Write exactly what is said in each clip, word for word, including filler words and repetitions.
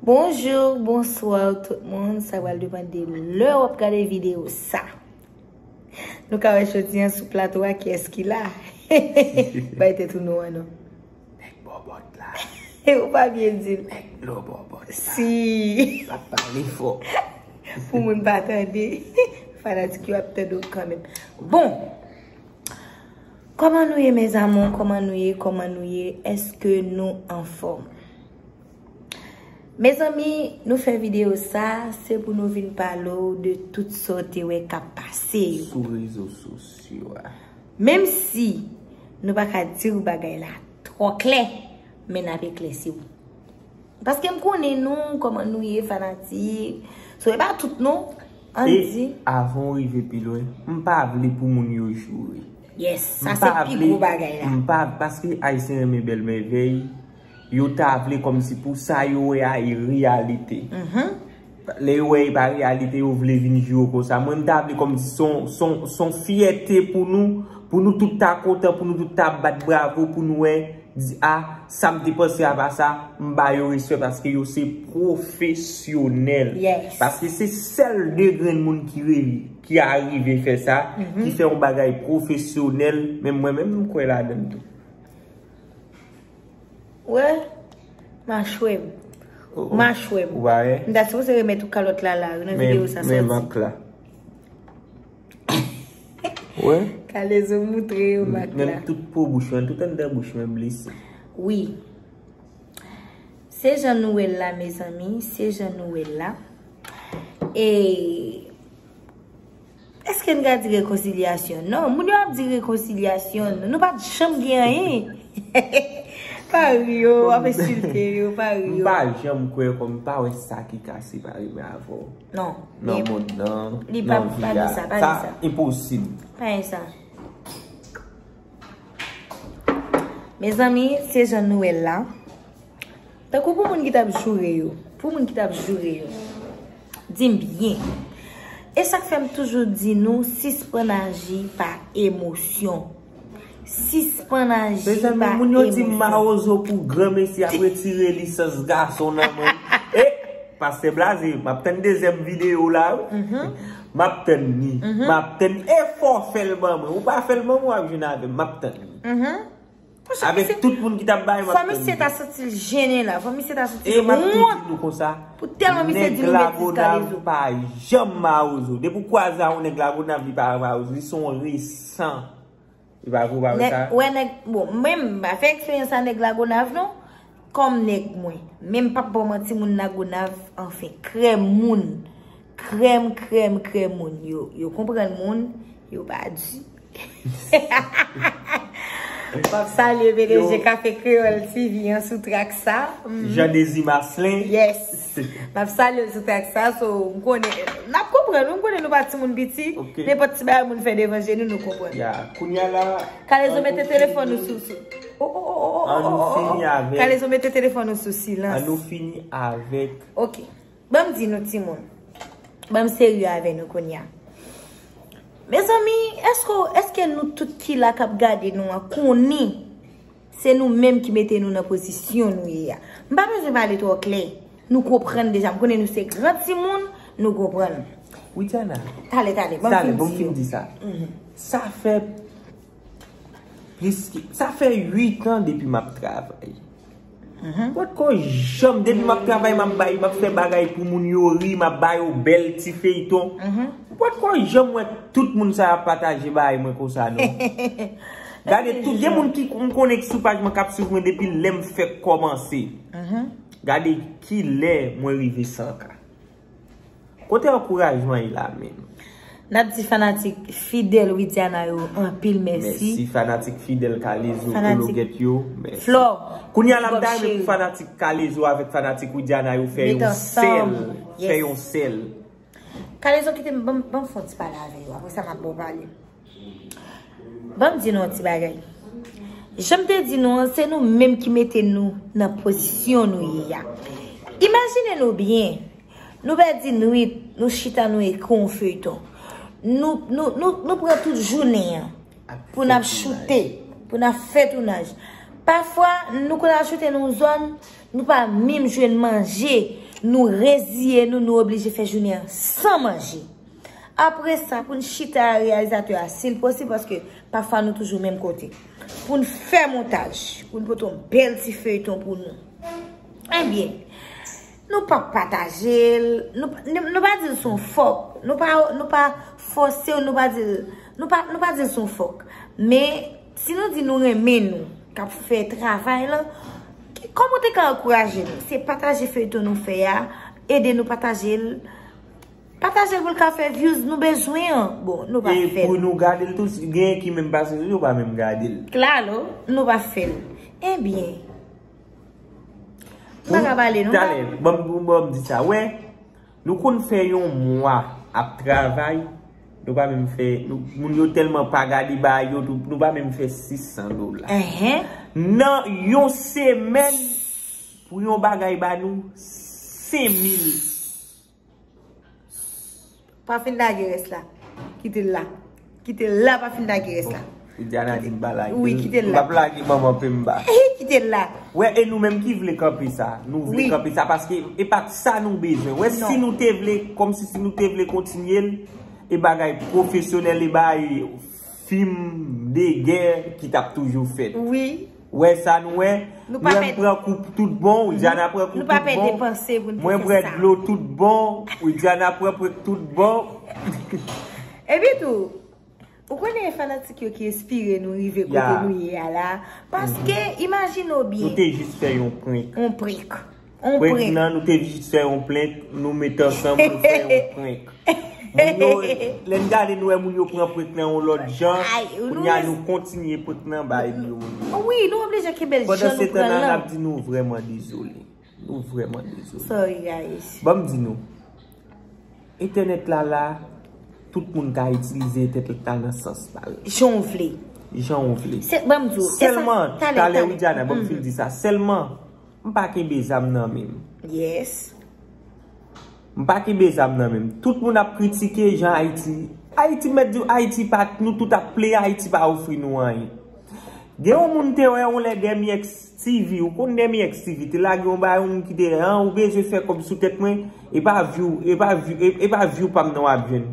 Bonjou, bonswa tout moun. Sa pral depann de lè w ap gade videyo sa. Nou ka wè jodi an sou plato a kiyès ki la. Bay tèt ou non an non. Nèg bòbòt la. Ou pa byen di l. Nèg bòbòt la. Si. L ap pale fò. Pou moun pa tande. Fanatik yo ap tande w kanmenm. Bon. Kòman nou ye, mes amours? Kòman nou ye? Kòman nou ye? Èske nou anfòm? Mezanmi, nou fè videyo sa, se pou nou vin pale w de tout sa w te wè k ap pase yo. Sou rezo sosyo a. Menm si nou pa ka di w bagay la twò klè, men n ap eklèsi w. Paske m konnen nou, kòman nou ye, fanatik. So, e pa tout non, ann di. E avan w rive pi lwen, m pa vle pou moun yo joure. Yes, sa se pi gwo bagay la. M pa, paske Ayisyen renmen bèl mèvèy, yo ta vle kòmsi pou sa yo wè a e reyalite. Lè yo wè e pa reyalite, yo vle vin joure w konsa. Mwen, m ta vle kòmsi se yon, se yon, se yon fyète pou nou, pou nou tout ta kontan, pou nou tout ta bat bravo, pou nou wè, di, a, sa m te panse a pa sa, m ba yo respè paske yo se pwofesyonèl. Yes. Paske se sèl de grenn moun ki re-, ki arive fè sa, ki fè yon bagay pwofesyonèl, men mwen menm, m kwè ladan l tou. Wè, machwè m. Oh, oh. Machwè m. Ou pa wè? M ta sipoze remèt ou kalòt la la, nan videyo sa sòti. Men, men mak la. Wè? Kalezo moutre yo mak la. Menm tout po bouch mwen, tout anndan bouch mwen blese. Wi. Se jan nou wè l la, mezanmi, se jan nou wè l la. E Èske n ka di rekonsilyasyon? Non, moun yo ap di rekonsilyasyon. Nou pa t janm gen anyen. Pa ri yo, w ap ensilte yo, pa ri yo. M pa janm kwè kòm m pa wè sa ki ka separe mwen avè w. Non, nan mond nan, nan vi a. Sa enposib. Pa gen sa. Mezanmi, se jan nou wè l la. Tankou pou moun ki t ap joure yo, pou moun ki t ap joure yo, di m byen. E sa k fè m toujou di nou, sispann aji pa emosyon. Sispann aji pa emosyon. Mezanmi, moun yo di m mawozo pou granmesi ap retire lisans gason nan men. E, Pastè Blaze, m ap tann dezyèm videyo w la, wi. M ap tann li. M ap tann li. E fò w fè l ban mwen. Ou pa fè l ban mwen, w ap jwenn avè m. M ap tann li. Avèk tout moun ki t ap bay, m ap tann li. Fò misye ta santi l jennen la. Fò misye ta santi l wont. E m ap tou di nou konsa, pou tèlman misye di nou betiz Kalezo. Nèg Lagonav pa janm mawozo. Depi w kwaze a yon nèg Lagonav, li pa mawozo. Li se yon resan. Li pa vre, ou pa wè sa? Wè nèg, bon, mwen, m pa fè eksperyans a nèg Lagonav, non. Kòm nèg mwen. Men m p ap ba w manti, moun Lagonav, anfen, krèm moun. Krèm, krèm, krèm moun. Yo, yo konprann moun, yo pa di. M ap salye P D G Kafe Kreyòl T V an sou trak sa. Jean Désir Marcelin. Yes. M ap salye l sou trak sa, so, m konnen, n ap konprann, m konnen nou pa timoun piti, nenpòt ti bagay moun fè devan je nou, nou konprann. Ya, kounye a la, Kalezo mete telefòn ou sou, sou. Oh, oh, oh, oh, oh, oh, oh. Kalezo mete telefòn ou sou silans. An nou fini avèk. Ok. Ban m di nou timoun. Ban m serye avè nou kounye a. Mezanmi, èske, èske nou tout ki la k ap gade nou an konnen se nou menm ki mete nou nan pozisyon nou ye a? M pa bezwen pale twò klè. Nou konprann deja. M konnen nou se gran timoun, nou konprann. Widiana. Talè, talè, ban m fin di yo. Talè, ban m fin di sa. Sa fè plis ke, sa fè uit an depi m ap travay. M potko janm, depi m ap travay, m ap bay, m ap fè bagay pou moun yo ri, m ap ba yo bèl ti feyton. M potko janm wè tout moun sa yo ap pataje bagay mwen konsa, non. Gade, tout, gen moun ki m konnen ki sou paj mwen k ap swiv mwen depi lè m fèk kòmanse. Gade kilè mwen rive san K. Kote ankourajman ye la menm? N ap di fanatik fidèl Widiana yo anpil mèsi. Mèsi fanatik fidèl Kalezo, Ologèt yo, mèsi. Flò, kounye a la, m ta renmen pou fanatik Kalezo avèk fanatik Widiana yo fè yon sèl, fè yon sèl. Kalezo, kite m, ban m, ban m fè yon ti pale avè yo, apre sa m ap ba w pale. Ban m di nou yon ti bagay. Jan m te di nou an, se nou menm ki mete nou nan pozisyon nou ye a. Imajine nou byen, nou pèdi nwit, nou chita, nou ekri yon feyton. Nou, nou, nou, nou pran tout jounen an pou n ap choute, pou n ap fè tounaj. Pafwa, nou konn al choute nan yon zòn, nou pa menm jwenn manje. Nou reziye nou, nou oblije fè jounen an san manje. Apre sa, pou n chita a reyalizatè a, si l posib, paske pafwa nou toujou menm kote. Pou n fè montaj, pou n pote yon bèl ti feyton pou nou. Ebyen, nou pa pataje l, nou, nou, nou pa di l se yon fòk, nou pa, nou pa fòse w, nou pa di l, nou pa, nou pa di l se yon fòk. Men, si nou di nou renmen nou, k ap fè travay lan, ki- kòman w te ka ankouraje nou? Se pataje feyton nou fè a, ede nou pataje l. Pataje l pou l ka fè views nou bezwen an. Bon, nou pa E fè pou l. nou gade l tou, si- genyen ki menm pase sou li, yo pa menm gade l. Klalo, nou pa fè l. Ebyen, m pa ka pale, nou pa Talè, ban m, ban m di sa. Wè, nou konn fè yon mwa ap travay, nou pa menm fè, nou, moun yo tèlman pa gade bagay yo, tou- nou pa menm fè sis san dola. Enhen. Nan yon semèn, pou yon bagay ba nou senk mil. Pa fin lage rès la. Kite l la. Kite l la, pa fin lage rès la. Widiana di m pa lage. Wi, kite l la. M p ap lage manman Pemba. Kite l la. Wè, e nou menm ki vle kanpe sa. Nou vle Wi. kanpe sa paske e pa t sa nou bezwen. Wè, si Non. nou te vle, kòmsi si nou te vle kontinye l, e bagay pwofesyonèl, e bagay fim de gè ki t ap toujou fèt. Wi. Wè sa nou wè? Nou pa Mwen pèdi. pran kou tout bon, Widiana pran kou Nou pa tout pèdi bon. panse pou n te Mwen fè pran sa. dlo tout bon, Widiana pran pran tout bon. Epi tou, ou konnen e fanatik yo ki enspire nou rive kote Ya. nou ye a la. Paske, imajine w Nou byen, te jis fè yon prank. yon prank. On Prank prank. nan, nou te jis fè yon prank, nou met ansanm, nou fè yon prank. Moun yo, lè n gade nou wè moun yo pran prank nan yon lòt jan, Ay, nou kounye a rez- nou kontinye prank nan bay yo. Wi, nou oblije kenbe l Pandan jan se nou tan pran nan, n lan. ap di nou vrèman dezole. Nou vrèman dezole. Sorry, guys. Ban m di nou, entènèt la la, tout moun ka itilize entènèt la nan sans pa yo. Jan w vle. Jan w vle. Se, ban m di w, e sa, Sèlman, talè, talè, talè. Widiana, ban m Mhm. fin di sa. Sèlman, m pa kenbe zam nan men m. Yes. M pa kenbe zam nan men m. Tout moun ap kritike jan Ayiti. Ayiti, m mèt di w, Ayiti pa, nou tout ap plenyen, Ayiti pa ofri nou anyen. Gen yon moun te wè yon lè Demi X T V, ou konn Demi X T V, te lage yon bagay, yon moun ki te, an, ou bezwen fè kòb sou tèt mwen, e pa view, e pa view, e, e pa view pa m nan w ap jwenn.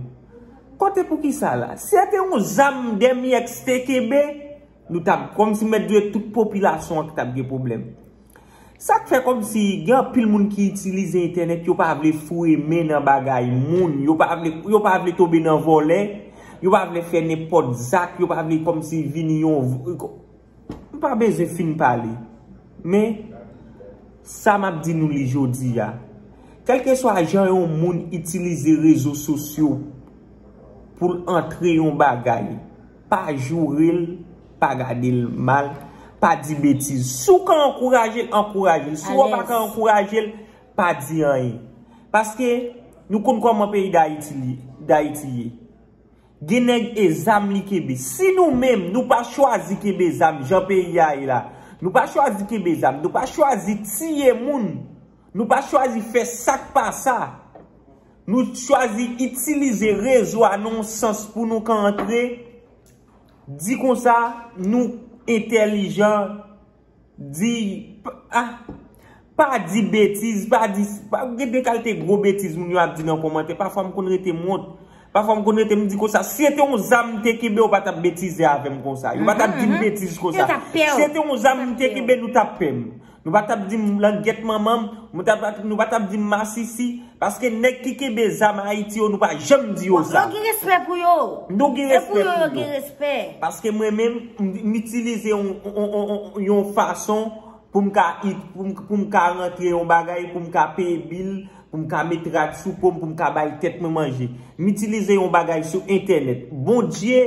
Kote pou ki sa la? Si se te yon zam Demi X te kenbe, nou t ap, kòmsi m mèt di w, tout popilasyon an ki t ap gen pwoblèm. Sa k fè kòmsi gen anpil moun ki itilize entènèt, yo pa vle foure men nan bagay moun, yo pa vle, yo pa vle tonbe nan vòlè, yo pa vle fè nenpòt zak, yo pa vle kòmsi vini yon, m pa bezwen fin pale. Men, sa m ap di nou li jodi a, kèlkeswa jan yon moun itilize rezo sosyo pou l antre yon bagay, pa joure l, pa gade l mal, pa di betiz. Si w ka ankouraje l, ankouraje l. Si w pa ka Alèz. ankouraje l, pa di anyen. Paske nou konn kòman peyi Dayiti li, Dayiti ye. Gen nèg e zam li kenbe. Si nou menm, nou pa chwazi kenbe zam jan peyi a ye la, nou pa chwazi kenbe zam, nou pa chwazi tiye moun, nou pa chwazi fè sa k pa sa, nou chwazi itilize rezo a nan yon sans pou nou ka antre, di konsa, nou entèlijan, di, p-, ah, pa di betiz, pa di, pa, gen de kalite gwo betiz moun yo ap di nan kòmantè. Pafwa m konn rete m wont. Pafwa m konn rete m di konsa, si se te yon zam m te kenbe, yo pa t ap betize avè m konsa. Yo pa t ap di m Mhm, mhm. betiz konsa. Yo t ap pè w. Si se te yon zam m te kenbe, nou t ap pè m. Nou pa t ap di m langyèt manman m, nou pa t ap, nou pa t ap di m masisi, paske nèg ki kenbe zam Ayiti yo, nou pa janm di yo Bon, sa. yo gen respè pou yo. Nou gen E respè pou yo, pou yo yo. gen respè. Paske mwen menm, m, m itilize yon, yon, yon, yon, yon fason pou m ka it-, pou m, pou m ka rantre yon bagay, pou m ka peye bil, pou m ka met rad sou po m, pou m ka bay tèt mwen manje. M itilize yon bagay sou entènèt. Bondye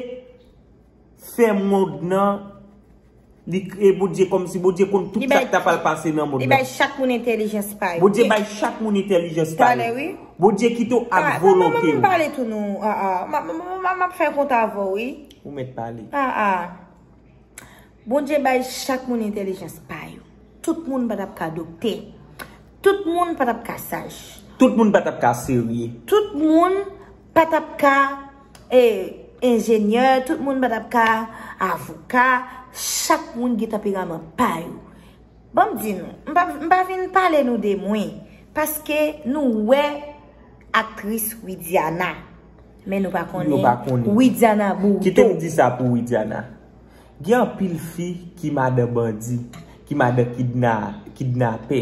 fè mond nan, li kreye Bondye kòmsi Bondye konn tout Li sa bay, k ta pral pase nan mond li nan. bay chak moun entèlijans pa yo. Bondye bay chak moun entèlijans pa Talè, yo. wi. Bondye kite w ak Ah, volonte manman, m w. pale tou nou. Ah, ah. Ma, ma, ma, ma, m ap fè kont avè w, wi. Ou mèt pale. Ah, ah. Bondye bay chak moun entèlijans pa yo. Tout moun pa t ap ka doktè. Tout moun pa t ap ka saj. Tout moun pa t ap ka serye. Tout moun pa t ap ka, eh, enjenyè. Tout moun pa t ap ka avoka. Chak moun gen tanperaman pa yo. Ban m di nou, m pa, m pa vin pale nou de mwen. Paske nou wè aktris Widiana. Men nou pa konnen Widiana Bourdeau. Kite m di sa pou Widiana. Gen anpil fi ki madan bandi, ki madan kidna, kidnapè.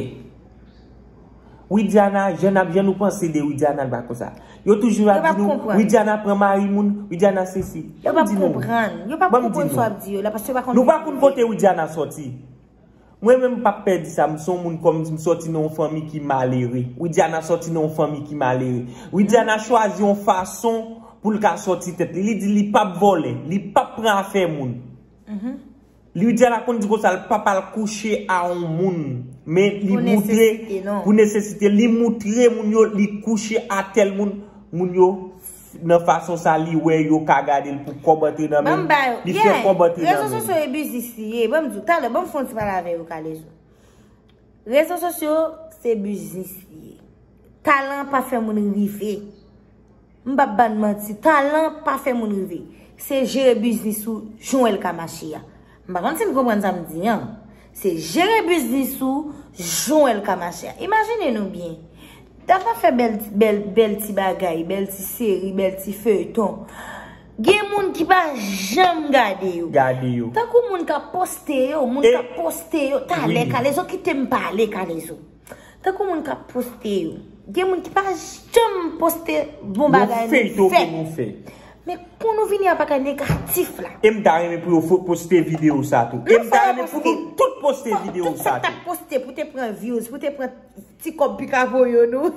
Widiana, jan n ap, jan nou panse de Widiana, l pa konsa. Yo toujou ap di nou, Widiana pran mari moun, Widiana sesi. Yo p ap konprann. Yo p ap konprann sa w ap di yo la, paske yo pa konn. Nou pa konn kote Widiana sòti. Mwen menm m p ap pè di sa, m se yon moun kòm m sòti nan yon fanmi ki malere. Widiana sòti nan yon fanmi ki malere. Widiana chwazi yon fason pou l ka sòti tèt li. Li di li p ap vòlè, li p ap pran afè moun. Widiana konn di konsa, l p ap al kouche a yon moun. Men li moutre pou nesesite, li moutre moun yo, li kouche a tèl moun, moun yo nan fason sa li wè yo ka gade l pou kòb antre nan men l, li fè kòb antre nan men l. Rezo sosyo e biznis li ye. Ban m di w, talè, ban m fè yon ti pale avè yo, Kalezo. Rezo sosyo se biznis li ye. Talan pa fè moun rive. M p ap ba n manti, talan pa fè moun rive. Se jere biznis ou jan w wè l ka mache a. M pa konn si n konprann sa m di an. Se jere biznis ou jan w wè l ka mache a. Imajine nou byen. Dava fè bèl, bèl, bèl ti bagay, bèl ti seri, bèl ti feyton. Gen moun ki pa janm gade yo. Gade yo. Tankou moun k ap poste yo, moun k ap poste yo. Talè, Kalezo, kite m pale, Kalezo. Tankou moun k ap poste yo. Gen moun ki pa janm poste bon bagay nou fè. Men kon nou vini a pa ka negatif la. E m ta renmen pou yo fo-, poste videyo sa tou. E m ta renmen pou nou tout poste videyo sa tou. Tout sa k t ap poste pou te pran views, pou te pran ti kòb pika voye nou.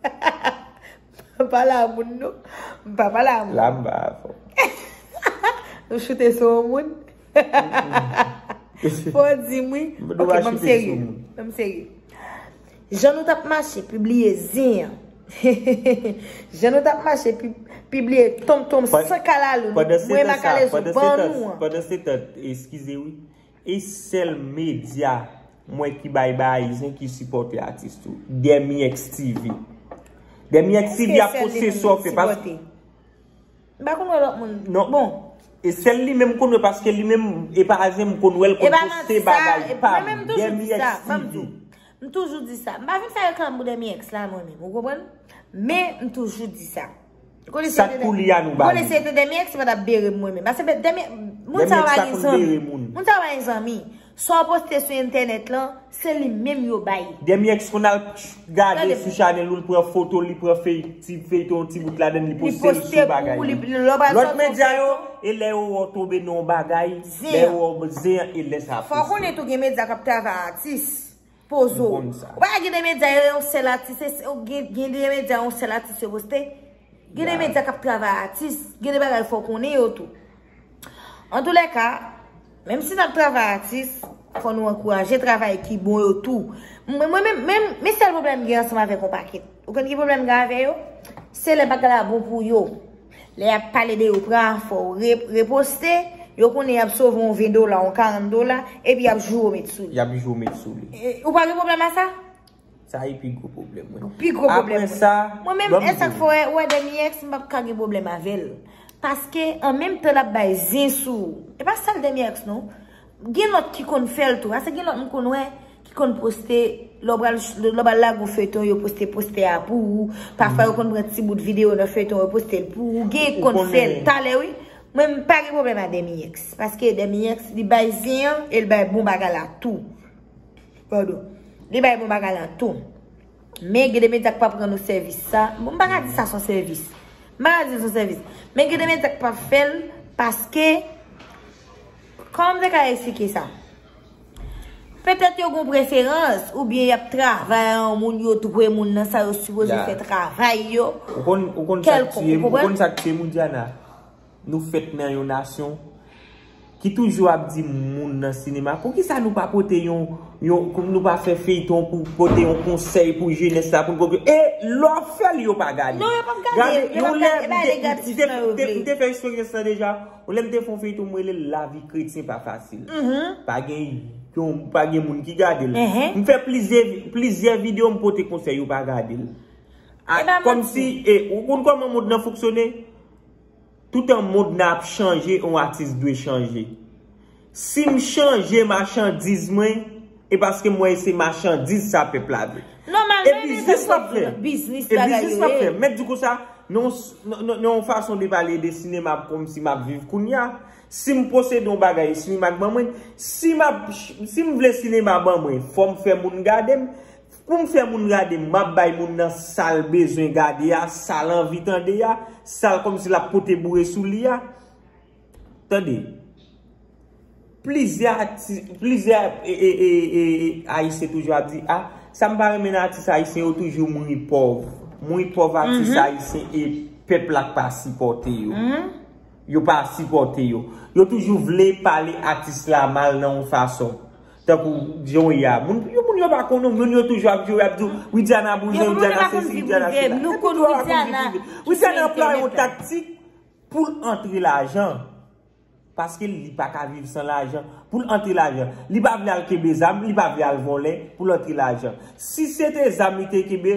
M pa pale a moun non. M pa pale a moun. La m pa avè w. Nou choute sou yon moun. Fò w di m wi. Ok, ban m serye. Ban m serye. Jan nou t ap mache pibliye zen an. Jan nou t ap mache pi-, pibliye tonmtonm san kalalou. Mwen Makalezo ban nou an. Pandan se tan, eskize wi. E sèl medya mwen ki bay bagay zen ki sipòte atis tou. Dèmyèks T V. Dèmyèks T V ap poste sa w fè paske M pa konn wè lòt moun. Non. Bon. E sèl li menm m konn wè paske li menm, e pa zen m konn wè l konn poste bagay pa m. Dèmyèks T V. M toujou di sa. M pa vin fè reklam pou Dèmyèks la mwen menm, ou konprann? Men m toujou di sa. Sa k pou li a nou ba li. Konnen se te Dèmyèks, se pa t ap bere m mwen menm. Paske Dèmyèks, moun sa yo pa gen zanmi. Moun sa yo pa gen zanmi. Sa w poste sou entènèt lan, se li menm yo bay. Dèmyèks konn al gade sou chanèl ou, li pran foto, li pran fey-, ti feyton, ti bout ladan, li poste l sou bagay li. Lòt medya yo, e lè yo wè w tonbe nan yon bagay, lè yo wè w zen an, e lè sa poste. Fò w konnen tou gen medya k ap travay atis. Poze w. Ou pa gen de medya, e yon sèl atis, e, gen, gen de medya, yon sèl atis yo poste. Gen de medya k ap travay atis, gen de bagay fò w konnen yo tou. Antoulèka, menm si n ap travay atis, fò nou ankouraje travay ki bon yo tou. Mwen, mwen menm, menm, men sèl pwoblèm m gen ansanm avèk yon pakèt. Ou konn ki pwoblèm m gen avè yo? Se lè bagay la bon pou yo. Lè y ap pale de yo, pran afè w, re-, reposte, yo konnen y ap sove yon ven dola, yon karant dola, epi y ap joure w met sou li. Y ap joure w met sou li. E, ou pa gen pwoblèm a sa? Sa e pi gwo pwoblèm mwen. Pi gwo pwoblèm mwen. Apre sa, mwen menm, e sa k fè w wè Dèmyèks, m p ap ka gen pwoblèm avè l. Paske, an menm tan l ap bay zen sou ou. E pa sèl Dèmyèks, non. Gen lòt ki konn fè l tou. Paske gen lòt m konn wè ki konn poste, lè w pral, lè w pral lage yon feyton, yo poste postè a pou ou. Pafwa, yo konn pran ti bout videyo nan feyton, yo poste l pou ou. Gen k konn fè l. Talè, wi. Mwen, m pa gen pwoblèm ak Dèmyèks. Paske Dèmyèks, li bay zen an, e l bay bon bagay la tou. Padon. Li bay bon bagay la tou. Men gen de medya k pa pran nou sèvis sa. Bon, m pa ka di sa se yon sèvis. M pa ka di l se yon sèvis. Men gen de medya k pa fè l paske, kòman m te ka eksplike sa? Petèt yo gen preferans, oubyen y ap travay a yon moun, yo dwe moun nan sa yo sipoze fè travay yo. Ou konn, ou konn sa k tiye m, ou konn sa k tiye m, Widiana? Nou fèt nan yon nasyon ki toujou ap di moun nan sinema, poukisa nou pa pote yon, yon, nou pa fè feyton pou pote yon konsèy pou jenès la, pou n konprann, e lè w ap fè l, yo pa gade. Non, yo p ap gade. Gade, yo p ap gade, e pa negatif nan yo vle. M te, m te, m te fè eksperyans lan deja. Yon lè m te fè yon feyton, m rele l Lavi kretyen pa fasil. Pa gen yon, pa gen moun ki gade l. M fè plizyè, plizyè videyo, m pote konsèy, yo pa gade l. Kòmsi, e, ou konn kòman mond nan fonksyone? Toutan mond nan ap chanje, yon atis dwe chanje. Si m chanje machandiz mwen, E paske m wè se machandiz sa pèp la vle. E biznis m ap fè. E biznis m ap fè. Mèt di konsa, nan yon fason de pale de sinema kòmsi m ap viv kounye a. Si m posede yon bagay, sinema k ban mwen, si m ap, si m vle sinema ban mwen, fò m fè moun gade m. Pou m fè moun gade m, m ap bay moun nan sa l bezwen gade a, sa l anvi tande a, sa l kòmsi l ap pote boure sou li a. Tande. Plizyè ati-, plizyè, e, e, e, e, e, Ayisyen toujou ap di, a, sa m pa renmen nan atis ayisyen yo toujou mouri pòv. Mouri pòv atis ayisyen e pèp la k pa sipòte yo. Yo pa sipòte yo. Yo toujou vle pale atis la mal nan yon fason. Tankou jan w ye a. Moun, yo, moun yo pa konn ou, moun yo toujou ap jwe, ap di w, Widiana bouzen, Widiana sesi, Widiana sela. Yo toujou ap konn Widiana. Widiana anplwaye yon taktik pou l antre lajan. Paske li pa ka viv san lajan. Pou l antre lajan. Li pa vle al kenbe zam, li pa vle al vòlè pou l antre lajan. Si se te zam li te kenbe,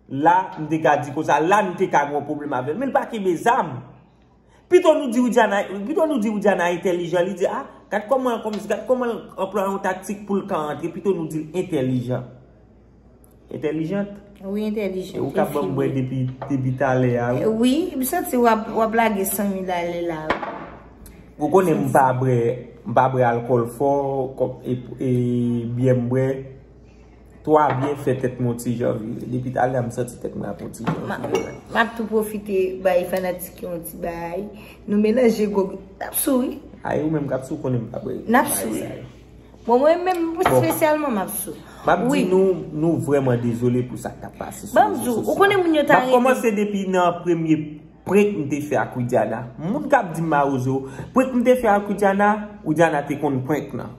la, m te ka di konsa, la, m te ka gen yon pwoblèm avè l. Men l pa kenbe zam. Pito nou di Widiana, pito nou di Widiana entèlijan, li di, a, gad kòman, kòman, gad kòman l anplwaye yon taktik pou l ka antre, pito nou di l entèlijan. Entèlijant. Wi, entèlijan. E ou k ap ban m bwè depi, depi talè a, wi. Wi, m santi w ap, w ap lage san mil ale la, wi. Ou konnen m pa bwè, m pa bwè alkòl fò, kòm, e, e, byè m bwè. Twa byen fè tèt mwen yon ti jan vire. Depi talè a m santi tèt mwen ap yon ti jan vire. M ap tou pwofite bay fanatik yo yon ti bay. Nou melanje gwo, n ap sou wi. Ay, ou menm k ap sou konnen m pa bwè. N ap sou wi. Bon, mwen menm espesyalman m ap sou. M ap di nou, nou vrèman dezole pou sa k ap pase sou rezo sosyo. Ban m di w, ou konnen moun yo ta rete. M ap kòmanse depi nan premye prank m te fè ak Widiana. Moun k ap di m mawozo, prank m te fè ak Widiana, Widiana te konn prank nan.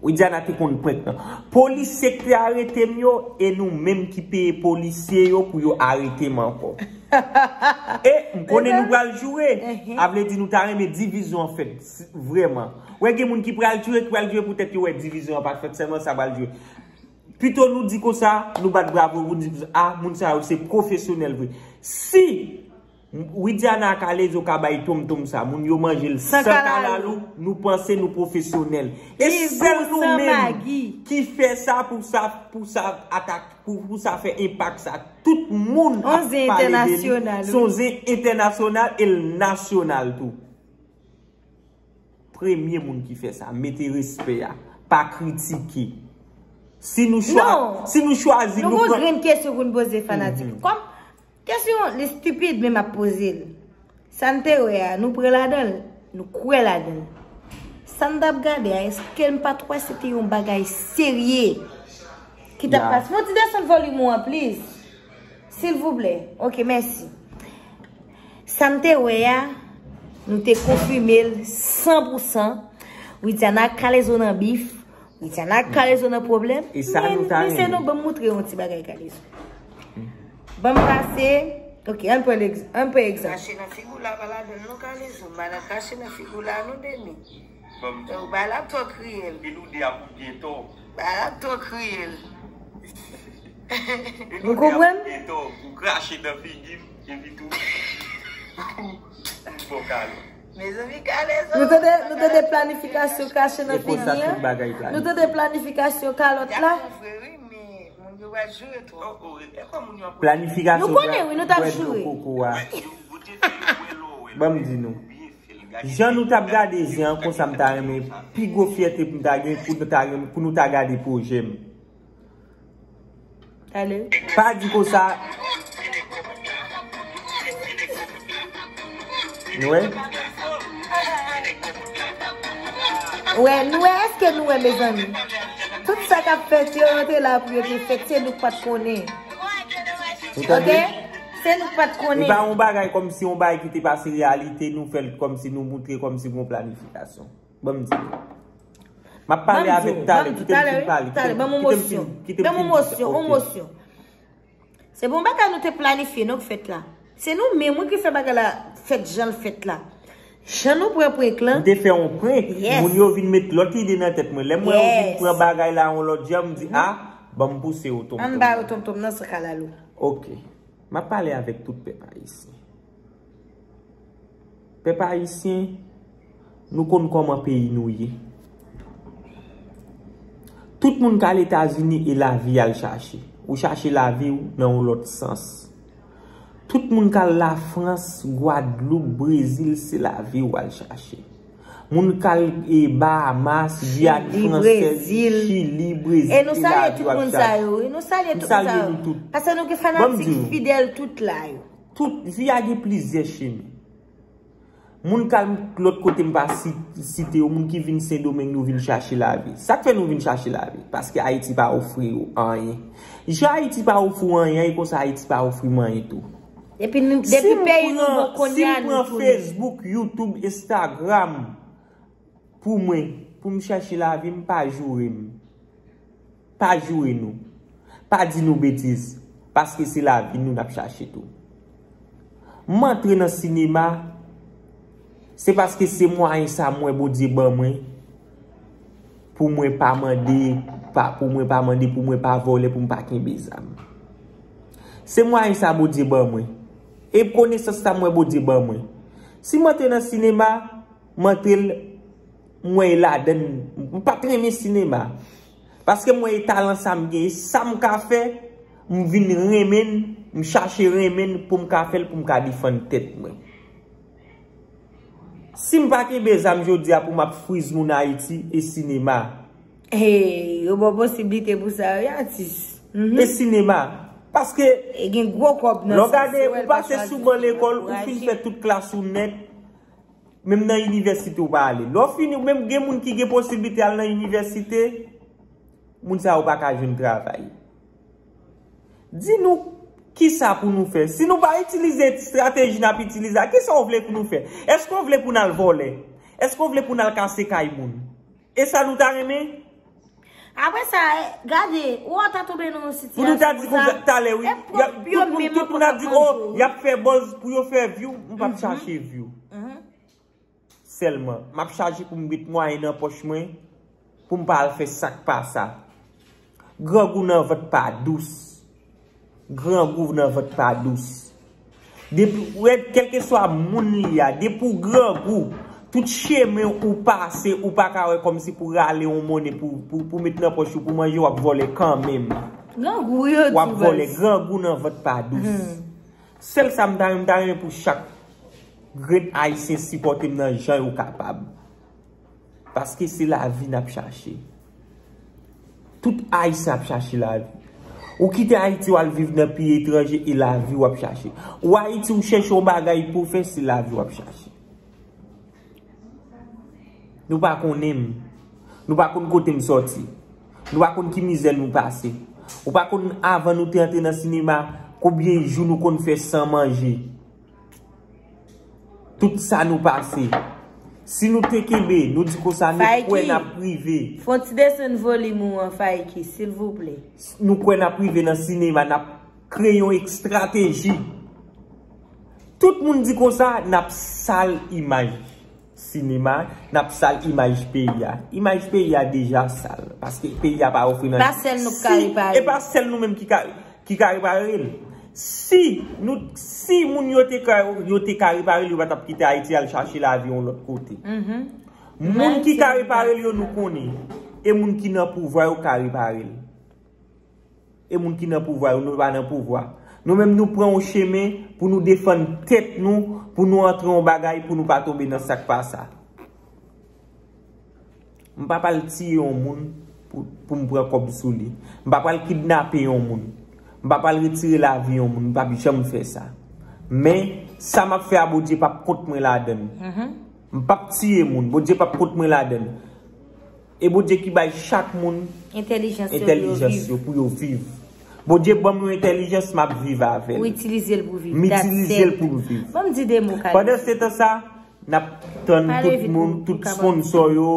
Widiana te konn prank nan. Polisye k te arete m yo, e nou menm ki peye polisye yo pou yo arete m ankò. E m konnen nou pral joure. A vle di nou ta renmen divizyon an fèt. Vrèman. Wè gen moun ki pral joure, ki pral joure poutèt yo wè divizyon an pa t fèt, sèlman sa pral joure. Pito nou di konsa, nou bat bravo, nou di, a, moun sa yo se pwofesyonèl vre. Si Widiana ak Kalezo ka bay tonmtonm sa, moun yo manje l san kalalou, nou panse nou pwofesyonèl. E sèl nou menm ki fè sa pou sa, pou sa atak, pou, pou sa fè enpak sa. Tout moun ap pale de li. Se yon zen entènasyonal e l nasyonal tou. Premye moun ki fè sa, mete respè a, pa kritike. Si nou chwa-, si nou chwazi, nou pran. Nou gon grenn kesyon pou n poze fanatik. Kòm kesyon li stipid, men m ap poze l. Sa n te wè a, nou pran ladan l, nou kwè ladan l. Sa n t ap gade a, èske n pa t wè se te yon bagay serye ki t ap pase? Fon ti desann volim ou an, please. Silvouplè. Ok, mèsi. Sa n te wè a, nou te konfime l san pou san. Widiana ak Kalezo nan bif. Widiana ak Kalezo nan pwoblèm. E sa nou ta renmen. Men, mesye, non, ban m montre yon ti bagay Kalezo. Ban m pase. Ok, ann pran egz-, ann pran egzanp. Krache nan figi w la, pa ladan l non, Kalezo. M pa nan krache nan figi w la, non, Deni. Ban m di w. Ou bay la twò kriyèl. Epi nou de a pou byen tò. Bay la twò kriyèl. Ou konprann? Eto, ou krache nan figi m, epi tou. Ou fò kalon. Mezanmi, Kalezo. Nou tande, nou tande planifikasyon krache nan figi an? Nou tande planifikasyon kalòt la? Planifikasyon. Nou konnen, wi, nou t ap joure. Ban m di nou. Jan nou t ap gade zen an konsa, m ta renmen pi gwo fyète pou m ta gen, pou nou ta gen, pou nou ta gade pwojè m. Pa di konsa. Nou wè? Wè, nou wè, èske nou wè, mezanmi? Tout sa k ap fèt yo, yo te la pou yo te fèt, se nou k pa t konnen. Ou tande? Ok? Se nou k pa t konnen. E pa yon bagay kòmsi yon bagay ki te pase reyalite, nou fè l kòmsi nou moutre kòmsi gon planifikasyon. Ban m di nou. M ap pale avèk talè, kite m fin pale, kite m fin, kite m fin di sa. Ok. Ban m yon mosyon, yon mosyon. Se pa yon bagay nou te planifye, non, k fèt la. Se nou menm, wi, ki fè bagay la fèt jan l fèt la. Jan nou pran prank lan. M te fè yon prank, yes, moun yo vin met lòt ide nan tèt mwen. Lè m wè yo vin pran bagay la yon lòt jan, m di, a, ban m pouse yo tonmtonm. Ann ba yo tonmtonm nan san kalalou. Ok. M ap pale avèk tout pèp ayisyen. Pèp ayisyen, nou konn kòman peyi nou ye. Tout moun k al Etazini e lavi y al chache. Ou chache lavi w nan yon lòt sans. Tout moun k al Lafrans, Gwadloup, Brezil, se lavi w al chache. Moun k al e Bahamas, Giyàn Fransèz, Chili, Brezil, e lavi w ap chache. E nou salye tout moun sa yo, wi. Nou salye tout moun sa yo. M salye nou tout. Paske nou gen fanatik fidèl tout la yo. Tout, vi a gen plizyè chemen. Moun k al lòt kote m pa si-, site yo, moun ki vin Sendomeng, nou vin chache lavi. Sa k fè nou vin chache lavi? Paske Ayiti pa ofri yo anyen. Jan Ayiti pa ofri w anyen, e konsa Ayiti pa ofri m anyen tou. Epi nou, depi peyi nou bon kounye a, nou tounen. Si m pran Facebook, YouTube, Instagram, pou mwen, pou m chache lavi m, pa joure m. Pa joure nou. Pa di nou betiz. Paske se lavi nou n ap chache tou. M antre nan sinema, se paske se mwayen sa m wè Bondye ban mwen pou mwen pa mande, pa, pou mwen pa mande, pou mwen pa vòlè, pou m pa kenbe zam. Se mwayen sa Bondye ban mwen. E konesans sa m wè Bondye ban mwen. Si m antre nan sinema, m antre l, m wè e ladann, m pa t renmen sinema. Paske m wè e talan sa m gen, e sa m ka fè, m vin renmen l, m chache renmen l pou m ka fè l, pou m ka defann tèt mwen. Si m pa kenbe zam jodi a pou m ap friz moun Ayiti, e sinema. Hey, yo ba w posiblite pou sa, wi, atis. Mhm. E sinema. Paske, e gen gwo kòb nan sa, lè w gade, ou pase sou ban lekòl, ou fin fè tout klas ou nèt, menm nan inivèsite ou pa ale. Lè w fini, ou menm gen moun ki gen posiblite al nan inivèsite, moun sa yo pa ka jwenn travay. Di nou, kisa pou nou fè? Si nou pa itilize estrateji n ap itilize a, kisa w vle pou nou fè? Èske w vle pou n al vòlè? Èske w vle pou n al kase kay moun? E sa nou ta renmen? Apre sa, eh, gade, ou ta tonbe nan yon sitiyasyon pou nou ta di konsa, talè, wi, tout moun ap di, oh, y ap fè buzz pou yo fè view, m p ap chache view. Sèlman, m ap chache pou m met mwayen nan pòch mwen, pou m pa al fè sa k pa sa. Grangou nan vant pa dous. Grangou nan vant pa dous. Depi, ou wè, kèlkeswa moun li a, depi w grangou, tout chemen ou pase, ou pa ka wè kòmsi pou rale yon monnen pou, pou, pou met nan pòch ou, pou manje, w ap vòlè kanmenm. Grangou yo tou, baz. W ap vòlè, grangou nan vant pa dous. Sèl sa m ta renmen, m ta renmen pou chak grenn Ayisyen sipòte m nan jan yo kapab. Paske se lavi n ap chache. Tout Ayisyen ap chache lavi. Ou kite Ayiti, w al viv nan peyi etranje e lavi w ap chache. Ou Ayiti, ou chèche yon bagay pou w fè, se lavi w ap chache. Nou pa konnen m. Nou pa konn kote m sòti. Nou pa konn ki mizè nou pase. Ou pa konn, avan nou te antre nan sinema, konbyen jou nou konn fè san manje. Tout sa nou pase. Si nou te kenbe, nou di konsa, nou kwè n ap rive. Fè yon ti desann volim ou an, Faiki, silvouplè. Nou kwè n ap rive nan sinema, n ap kreye yon estrateji. Tout moun di konsa, n ap sal imaj sinema, n ap sal imaj peyi a. Imaj peyi a deja sal, paske peyi a pa ofri nan. Pa sèl nou k ka repare. E pa sèl nou menm ki ka, ki ka repare l. Si nou, si moun yo te ka, yo te ka repare l, yo pa t ap kite Ayiti al chache lavi yon lòt kote. Moun ki ka repare l yo, nou konnen. E moun ki nan pouvwa yo ka repare l. E moun ki nan pouvwa yo, nou pa nan pouvwa. Nou menm, nou pran yon chemen pou nou defann tèt nou, pou nou antre yon bagay, pou nou pa tonbe nan sa k pa sa. M pa pral tiye yon moun pou, pou m pran kòb sou li. M pa pral kidnape yon moun. M pa pral retire lavi yon moun. M p ap janm fè sa. Men, sa m ap fè a, Bondye p ap kont mwen ladan l. M p ap tiye moun. Bondye p ap kont mwen ladan l. E Bondye ki bay chak moun entèlijans yo pou yo viv. Bondye ban m yon entèlijans, m ap viv avè l. Ou itilize l pou viv. M itilize l pou m viv. Ban m di de mo, Kalezo. Pandan se tan sa, n ap tann tout moun, tout sponsò yo,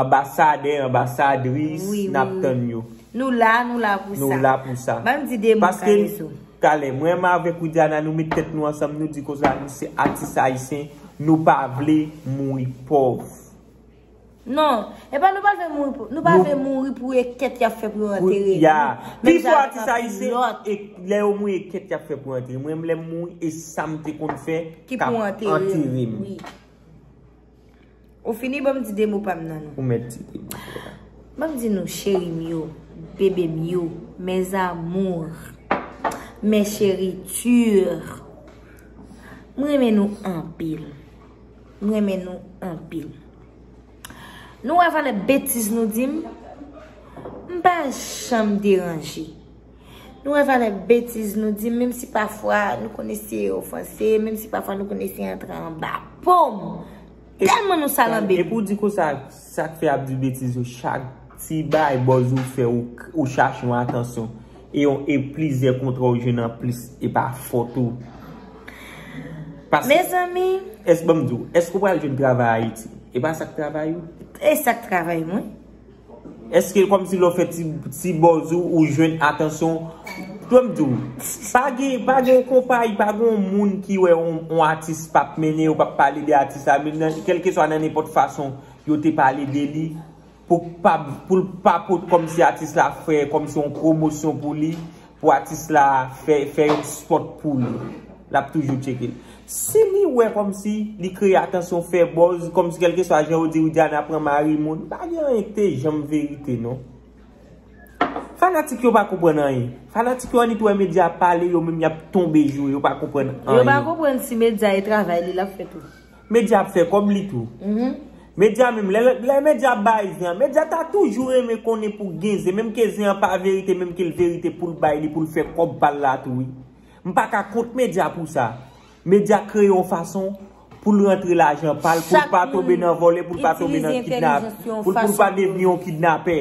anbasadè, anbasadris, n ap tann yo. Nou la, nou la pou sa. Nou la pou sa. Ban m di de mo, Kalezo. Paske, talè, mwen menm avèk Widiana, nou met tèt nou ansanm, nou di konsa, nou se atis ayisyen, nou pa vle mouri pòv. Non, e pa nou pa vle mouri pou, nou pa vle mouri pou e kèt y ap fè pou yo antere nou. Menm jan avèk anpil lòt. Pi fò atis ayisyen, e lè yo mouri, e kèt y ap fè pou antere. Mwen, lè m mouri, e sa m te konn fè k ap antere m. Ou fini, ban m di de mo pa m nan non. Ou mèt di de mo pa w. Ban m di nou, cheri m yo, bebe m yo, mes amours, mes chéritures, m renmen nou anpil. M renmen nou anpil. Nou wè valè betiz nou di m? M pa janm deranje. Nou wè valè betiz nou di m, menm si pafwa nou konn eseye ofanse, menm si pafwa nou konn eseye antre anba po m. Tèlman nou salanbe. Epi w di konsa, sa k fè y ap di betiz yo chak ti bay bòz ou fè, ou, ou chache yon atansyon. E yon, e plizyè kontra ou jwenn anplis, e pa fòt ou. Paske, mezanmi, èske, ban m di w, èske w pral jwenn travay Ayiti? E pa sa k travay ou? E sa k travay mwen. Èske kòmsi lè w fè ti, ti bòz ou, ou jwenn atansyon? Tou m di w, pa gen, pa gen yon konpayi, pa gen yon moun ki wè yon, yon atis p ap mennen, yo p ap pale de atis la, menm nan, kèlkeswa nan nenpòt fason yo te pale de li, pou pa, pou l pa pot kòmsi atis la fè, kòmsi yon pwomosyon pou li, pou atis la fè, fè yon spot pou li. L ap toujou tcheke l. Si li wè kòmsi li kreye atansyon, fè bòz, kòmsi kèlkeswa jan yo di Widiana pran mari moun, pa gen anyen ki te janm verite, non. Fanatik yo pa konprann anyen. Fanatik yo annik wè medya pale, yo menm y ap tonbe joure, yo pa konprann anyen. Yo pa konprann si medya e travay li l ap fè tou. Medya ap fè kòb li tou. Medya menm, lè, lè medya ap bay zen an, medya ta toujou renmen konnen pou gen zen, menm ke zen an pa verite, menm ke l verite pou l bay li, pou l fè kòb pa l la tou, wi. M pa ka kont medya pou sa. Medya kreye yon fason pou l rantre lajan pa l, pou l pa tonbe nan vòlè, pou l pa tonbe nan kidnap, pou l, pou l pa devni yon kidnapè.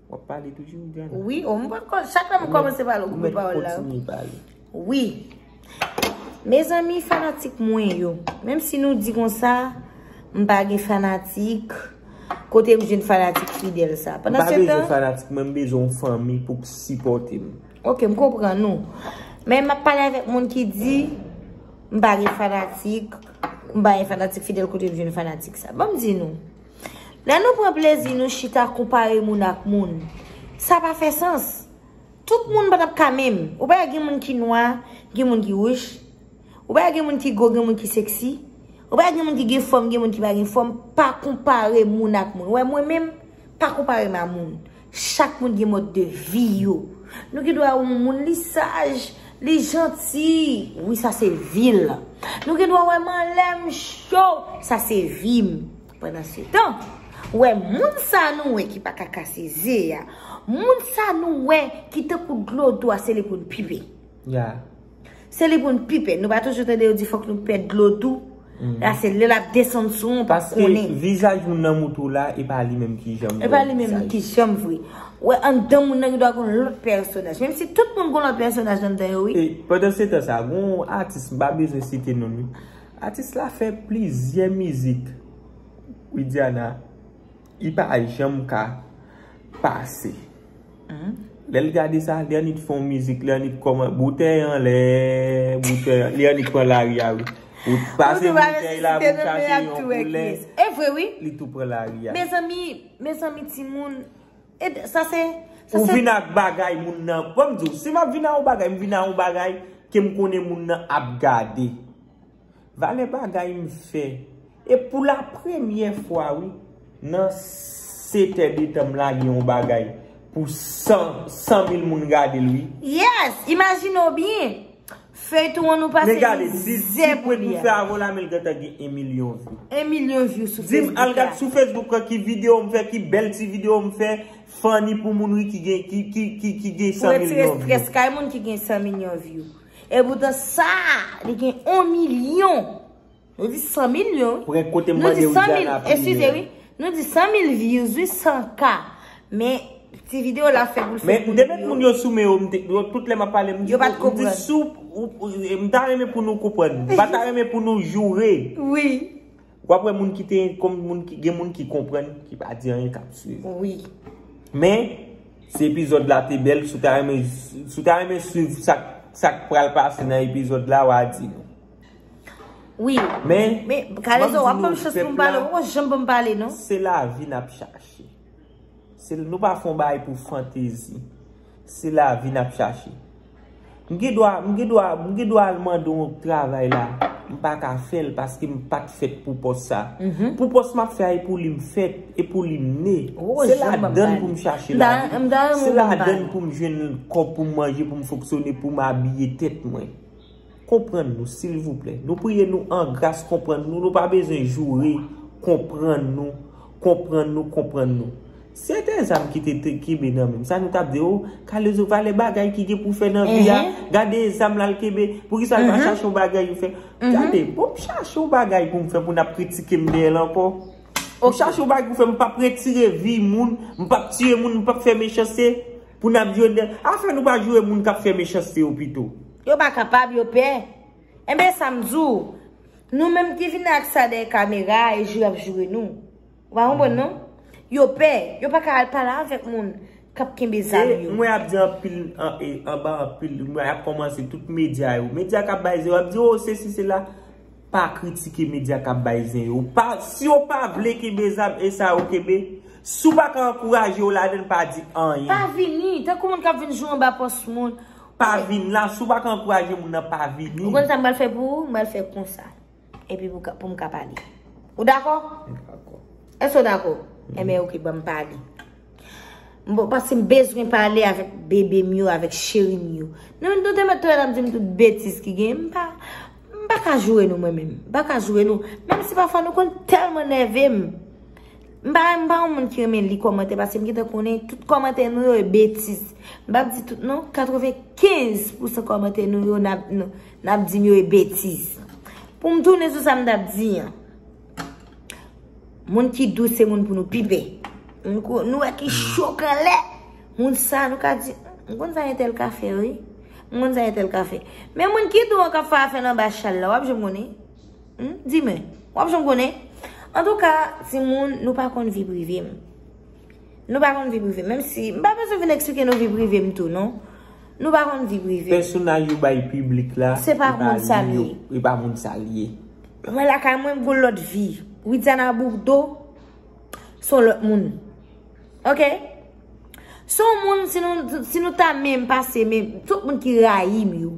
W ap pale toujou, Diana? Wi, o, m pa kon-, chak lè m kòmanse pale, ou koupe pawòl la. Kontinye pale. Wi. Mezanmi, fanatik mwen yo, menm si nou di konsa, m pa gen fanatik, kote m jwenn fanatik fidèl sa? M pa bezwen fanatik, mwen m bezwen yon fanmi pou k sipòte m. Ok, m konprann ou. Men m ap pale avèk moun ki di, m pa gen fanatik, m pa gen fanatik fidèl, kote m jwenn fanatik sa? Ban m di nou. Lè nou pran plezi nou chita konpare moun ak moun, sa pa fè sans. Tout moun pa t ap ka menm. Ou pa wè gen moun ki nwa, gen moun ki wouj. Ou pa wè gen moun ki gwo, gen moun ki seksi. Ou pa wè gen moun ki gen fòm, gen moun ki pa gen fòm. Pa konpare moun ak moun. Ou wè mwen menm, pa konpare m a moun. Chak moun gen mòd de vi yo. Nou gen dwa wè yon moun li saj, li janti. Wi, sa se vi l. Nou gen dwa wè m anlè m cho. Sa se vi m. Pandansetan, ou wè moun sa nou wè ki pa ka kase ze a, moun sa nou wè ki tankou dlo dou a, se li pou n pipe. Ya. Se li pou n pipe. Nou pa toujou tande yo di fòk nou pèd dlo dou? La se lè l ap desann sou ou, ou p ap konnen. Paske vizaj moun nan moutou la, e pa li menm ki janm vre. E pa li menm ki janm vre. Ou wè anndan moun nan gen dwa gen yon lòt pèsonaj. Menm si tout moun gen yon lòt pèsonaj anndan yo, wi. E pandan se tan sa, gen yon atis, m pa bezwen site non l, wi. Atis la fè plizyè mizik, Widiana, li pa janm ka pase. Lè l gade sa, li annik fè yon mizik, li annik kòman, boutèy anlè, boutèy, li annik pran lari a, wi. Ou pase boutèy la, pou chache yon koulè. E vre, wi. Li tou pran lari a. Mezanmi, mezanmi, timoun, e sa se, sa se. Ou vin ak bagay moun nan. Ban m di w, si m ap vin ak yon bagay, m vin ak yon bagay ke m konnen moun nan ap gade. Valè bagay m fè. E pou la premyè fwa, wi, nan sete de tan m lage yon bagay pou san, san mil moun gade l, wi. Yes! Imajine w byen. Feyton an nou pase mizè pou li a. Men gade, di, di pwent m fè avè w la, men l gentan gen yon milyon view. Yon milyon view sou Facebook la. Di m, al gad sou Facebook lan ki videyo m fè, ki bèl ti videyo m fè, funny pou moun, wi, ki gen, ki, ki, ki, ki gen san milyon view. Pou retire strès kay moun ki gen san milyon view. Epoutan sa, li gen yon milyon. Nou di san milyon, wi. Pran kote m mande w, Diana, priye. Eskize, wi. Nou di san mil views, wi, san K. Men, ti videyo la fè pou l fè pou nou. Men depi moun yo sou men yo, m te, yo, tout lè m ap pale, m di, yo pa t konprann. M di sou, ou, ou, m ta renmen pou nou konprann. M pa ta renmen pou nou joure. Wi. W ap wè moun ki te, kòm moun ki, gen moun ki konprann, ki pa di anyen, k ap swiv. Wi. Men, si epizòd la te bèl, si w ta renmen, si w ta renmen swiv sa, sa k pral pase nan epizòd la, w a di nou. Wi. Men, men, Kalezo, w ap ban m chans pou m pale, ou poko janm ban m pale, non? Se lavi n ap chache. Se, nou pa fè yon bagay pou fantezi. Se lavi n ap chache. M gen dwa, m gen dwa, m gen dwa al mande yon travay la. M pa ka fè l paske m pa t fèt pou pòs sa. Pou pòs m ap fè a, e pou li m fèt, e pou li m ne. Se ladan l pou m chache lavi. Se ladan l pou m jwenn kòb pou m manje, pou m fonksyone, pou m abiye tèt mwen. Konprann nou, silvouplè. Nou priye nou an gras, konprann nou. Nou pa bezwen joure. Konprann nou. Konprann nou, konprann nou. Si se te zam ki te, te kenbe nan men m, sa nou t ap di, o, Kalezo, valè bagay ki gen pou fè nan vi a. Gade zam la l kenbe. Poukisa l pa chache yon bagay pou fè? Gade, bon, m chache yon bagay pou m fè pou n ap kritike m dèyè l ankò. M chache yon bagay pou fè, m p ap retire vi moun, m p ap tiye moun, m p ap fè mechanste pou n ap jwenn dèyè. Afè nou pa joure moun k ap fè mechanste yo pito. Yo pa kapab, yo pè. Enben, sa m di w, nou menm ki vin ak sa dèyè kamera a, e joure y ap joure nou. Ou pa konprann, non? Yo pè, yo pa ka al pale avèk moun k ap kenbe zam yo. E mwen ap di anpil, an, e, anba anpil, mwen ap kòmanse tout medya yo. Medya k ap bay zero, ap di, o, sesi, sela. Pa kritike medya k ap bay zen yo. Pa, si yo pa vle kenbe zam, e sa yo kenbe. Si w pa ka ankouraje yo ladan l, pa di anyen. Pa vini, tankou moun k ap vin joure anba pòs moun. Pa vin la, si w pa ka ankouraje moun nan, pa vini. Ou konn sa m pral fè pou ou? M pral fè konsa. Epi pou ka, pou m ka pale. Ou dakò? M dakò. Èske w dakò? Enben, oke, ban m pale. M bon, paske m bezwen pale avèk bebe m yo, avèk cheri m yo. Nou, nou te mèt tou wè n ap di m tout betiz ki gen. M pa, m pa ka joure nou, mwen menm. M pa ka joure nou. Menm si pafwa nou konn tèlman nève m. M pa, m pa yon moun ki renmen li kòmantè, paske m gentan konnen tout kòmantè nou yo e betiz. M p ap di tout non, katrevenkenz pousan kòmantè nou yo n ap, n, n ap di m yo e betiz. Pou m tounen sou sa m t ap di an. Moun ki dou se moun pou nou pi pè. Moun ko, nou wè ki cho k anlè. Moun sa nou ka di, m konn sa entèl ka fè, wi. M konn sa entèl ka fè. Men moun ki dou an k ap fè afè l anba chal la, w ap janm konnen. Hmm? Di mwen, w ap janm konnen? Antouka, timoun, nou pa konn vi prive m. Nou pa konn vi prive m. Menm si, m pa bezwen vin eksplike nou vi prive m tou, non. Nou pa konn vi prive m. Pèsonaj yo bay piblik la, se pa moun sa l ye. E pa moun sa l ye. Mwen lakay mwen, m gon lòt vi. Widiana Bourdeau, se yon lòt moun. Oke? Se yon moun, si nou, si nou ta menm pase, menm, tout moun ki rayi m yo,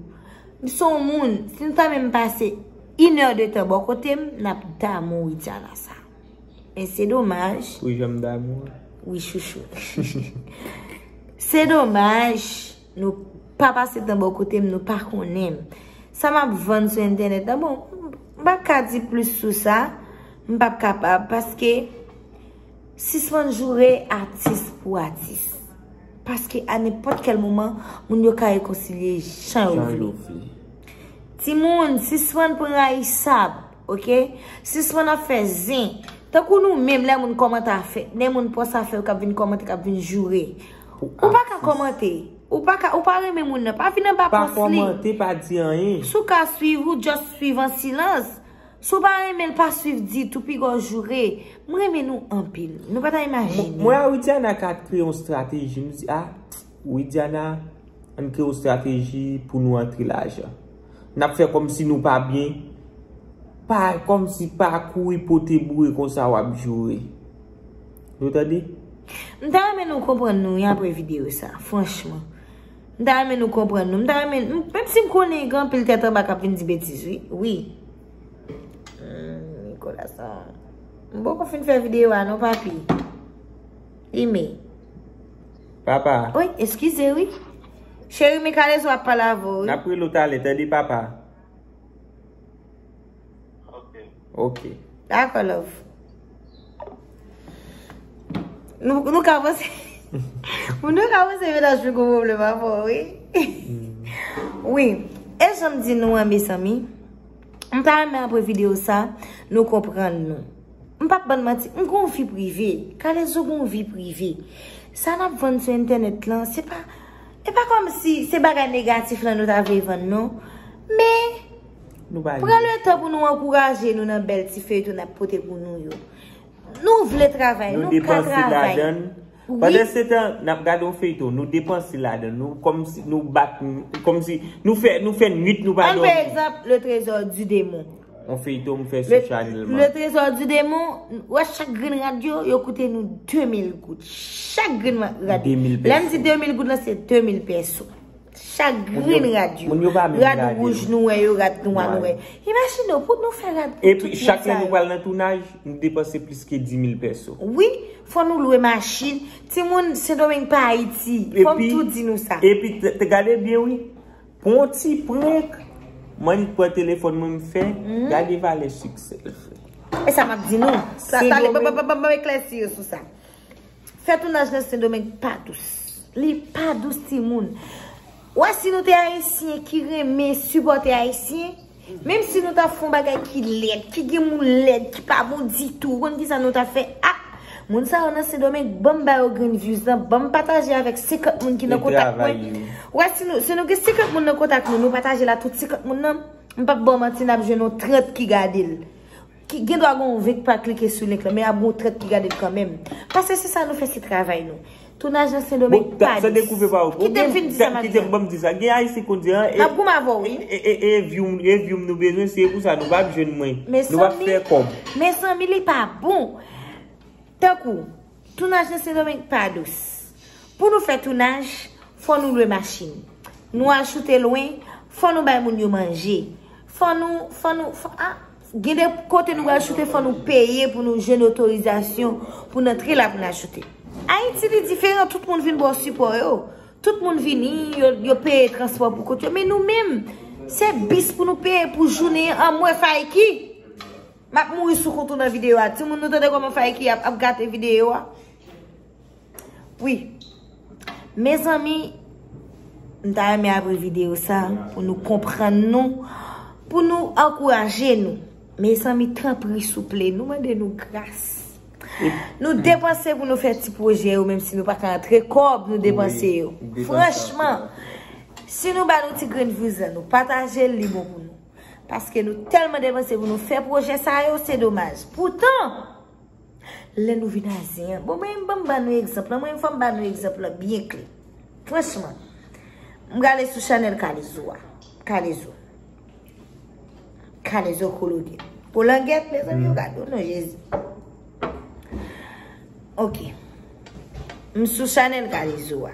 se yon moun, si nou ta menm pase inè de tan bò kote m, n ap damou Widiana sa. Men se domaj. Wi, jan m damou an. Wi, chouchou. Se domaj, nou pa pase tan bò kote m, nou pa konnen m. Sa m ap vann sou entènèt la, bon, m p ap ka di plis sou sa, m p ap kapab, paske sispann joure atis pou atis. Paske a nenpòt kèl moman, moun yo ka rekonsilye jan yo vle. Timoun, sispann pran rayisab, oke? Sispann ap fè zen. Tankou nou menm, lè moun kòmante afè, lè moun pòs afè yo k ap vin kòmante, k ap vin joure. Ou pa ka kòmante. Ou pa ka, ou pa renmen moun nan, pa vin anba pòs li. Pa kòmante, pa di anyen. Si w ka swiv, ou just swiv an silans. Si w pa renmen l, pa swiv ditou, piga w joure. M renmen nou anpil. Nou pa ta imajine. Mwen a Widiana ka kreye yon estrateji. M di, a, Widiana, ann kreye yon estrateji pou nou antre lajan. N ap fè kòmsi nou pa byen. Pa, kòmsi pa kouri pote boure konsa w ap joure. Nou tande? M ta renmen nou konprann nou wi apre videyo sa, franchman. M ta renmen nou konprann nou. M ta renmen, m, menm si m konnen gen anpil tèt anba k ap vin di betiz, wi. Wi. Hmm, Nicolas, ah. M poko fin fè videyo a non, papi. Ime. Papa. Wi, eskize, wi. Cheri, men Kalezo ap pale avè w, wi. N ap rele w talè, tande, papa. Ok. Dakò, love. Nou, nou ka panse, nou ka panse mennaj mwen gon pwoblèm avè w, wi. Wi. E jan m di nou an, mezanmi, m ta renmen apre videyo sa, nou konprann nou. M p ap bann manti, m gon vi prive. Kalezo gon vi prive. Sa n ap vann sou entènèt lan, se pa, e pa kòmsi se bagay negatif lan nou ta vle vann, non. Men, pran letan pou nou ankouraje nou nan bèl ti feyton n ap pote pou nou yo. Nou vle travay, nou ka travay. Pandansetan, n ap gade yon feyton, nou depanse ladan l, nou kòmsi, nou bat, kòmsi, nou fè, nou fè nwit, nou pa dòmi. Ann pran egzanp, Le Trésor du Démon. Yon feyton m fè sou Chanèl mwen. Le Trésor du Démon, ou wè chak grenn rad yo, yo koute nou de mil goud. Chak grenn rad. De mil pèso. Lè m di de mil goud lan, se de mil pèso. Chak grenn rad yo. Moun yo pa menm rad wouj nou wè yo, rad nwa nou wè. Imajine w, pou nou fè rad pou tout moun sa yo. Epi chak lè nou pral nan tounaj, nou depanse plis ke dis mil peso. Wi, fò nou lwe machin. Timoun, Sendomeng pa Ayiti. Fò m tou di nou sa. Epi, te, te gade byen, wi. Pou yon ti prank, m annik pran telefòn mwen, m fè, gade valè siksè l fè. E sa m ap di nou. Sa, talè, ban m eklèsi yo sou sa. Fè tounaj nan Sendomeng pa dous. Li pa dous, timoun. Wè, si nou te Ayisyen ki renmen sipòte Ayisyen, menm si nou ta fè yon bagay ki lèd, ki gen moun lèd, ki pa bon ditou, ou konn kisa nou ta fè? Ah! Moun sa yo nan Sendomeng, ban m ba yo grenn views lan, ban m pataje avèk senkant moun ki nan kontak mwen. Wè, si nou, si nou gen senkant moun nan kontak nou, nou pataje l a tout senkant moun nan, m p ap ba w manti, n ap jwenn yon trant ki gade l. Ki gen dwa gen yon ven k pa klike sou link lan, men ap gen yon trant ki gade l kanmenm. Paske se sa nou fè, se travay nou. Tounaj nan Sendomeng pa dous. Kite m fin di sa m ap di a. Kite m ban m di sa. Gen Ayisyen konn di an. N ap goumen avè w, wi. E, e, e, e view m, e view m nou bezwen, se pou sa nou p ap jwenn mwen. Nou p ap fè kòb. Mezanmi, li pa bon. Tankou, tounaj nan Sendomeng pa dous. Pou nou fè tounaj, fò nou lwe machin. Nou ajoute lwen, fò nou bay moun yo manje. Fò nou, fò nou, fò, ah, gen de kote nou pral choute, fò nou peye pou nou jwenn otorizasyon pou n antre la pou n ajoute. Ayiti, li diferan, tout moun vin ba w sipò yo. Tout moun vini, yo, yo peye transpò pou kont yo. Men nou menm, se bis pou nou peye pou jounen an, mwen Fayki. M ap mouri sou kont ou nan videyo a. Timoun, nou tande kòman Fayki ap, ap gate videyo a? Wi. Mezanmi, m ta renmen apre videyo sa pou nou konprann nou, pou nou ankouraje nou. Mezanmi, tanpri, souple, nou mande nou gras. Nou depanse pou nou fè ti pwojè yo, menm si nou pa ka antre kòb, nou depanse yo. Franchman, si nou ba nou ti grenn views lan, nou pataje l, li bon pou nou. Paske nou tèlman depanse pou nou fè pwojè sa yo, se domaj. Poutan, lè nou vin a zen an, bon, mwen, ban m ba nou egzanp lan. Mwen, fò m ba nou egzanp lan byen klè. Franchman, m gade sou chanèl Kalezo a. Kalezo. Kalezo Kologèt. Kolangèt, mezanmi, yo gade w non, Jezi. Ok. M sou chanèl Kalezo a.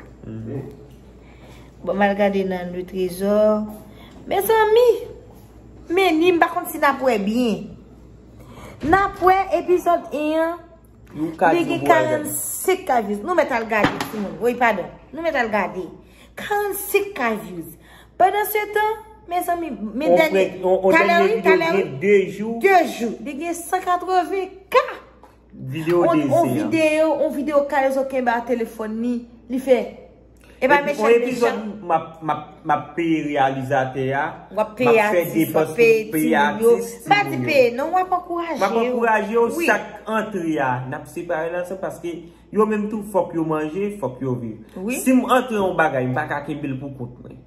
Bon, m al gade nan Le Trésor. Mezanmi, men ni m pa konn si n ap wè byen. N ap wè epizòd en an. Li gen karannsenk K views. Nou mèt al gade, timoun. Woy, padon. Nou mèt al gade. Karannsenk K views. Pandan se tan, mezanmi, men dènye, talè wi, talè wi. De jou. De jou. Li gen san katreven K. Videyo de zen an. On videyo, on videyo Kalezo kenbe a telefòn li, li fè. E pa mechan, mechan. Epi on epizòd m ap, m ap, m ap peye reyalizatè a, m ap fè depans pou peye atis, timoun yo. M pa di peye non, w ap ankouraje yo. M ap ankouraje yo, sak antre a, n ap separe l ansanm paske yo menm tou fòk yo manje, fòk yo viv. Si m antre yon bagay, m pa ka kenbe l pou kont mwen.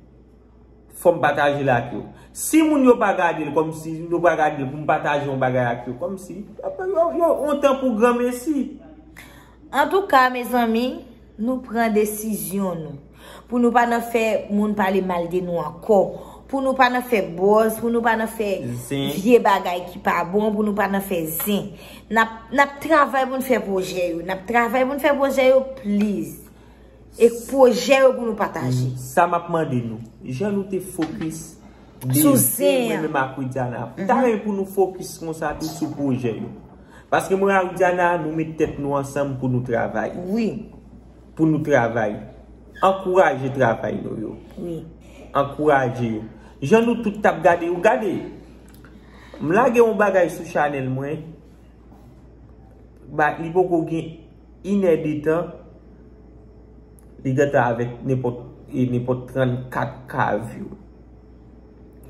Fò m pataje l ak yo. Si moun yo pa gade l kòmsi, yo pa gade l pou m pataje yon bagay ak yo, kòmsi, yo, yo, on tan pou granmesi. Antouka, mezanmi, nou pran desizyon nou. Pou nou pa nan fè moun pale mal de nou ankò. Pou nou pa nan fè buzz, pou nou pa nan fè vye bagay ki pa bon, pou nou pa nan fè zen. N ap, n ap travay pou n fè pwojè yo. N ap travay pou n fè pwojè yo, please. E pwojè yo pou nou pataje. Sa m ap mande nou, jan nou te fokis de zen, mwen menm ak Widiana, m ta renmen pou nou fokis konsa tou sou pwojè yo. Paske mwen ak Widiana, nou met tèt nou ansanm pou nou travay. Wi. Pou nou travay. Ankouraje travay nou yo. Wi. Ankouraje yo. Jan nou tout t ap gade, ou gade. M lage yon bagay sou chanèl mwen. Ba, li poko gen inè de tan, li gentan avèk nenpòt, e, nenpòt trannkat K view.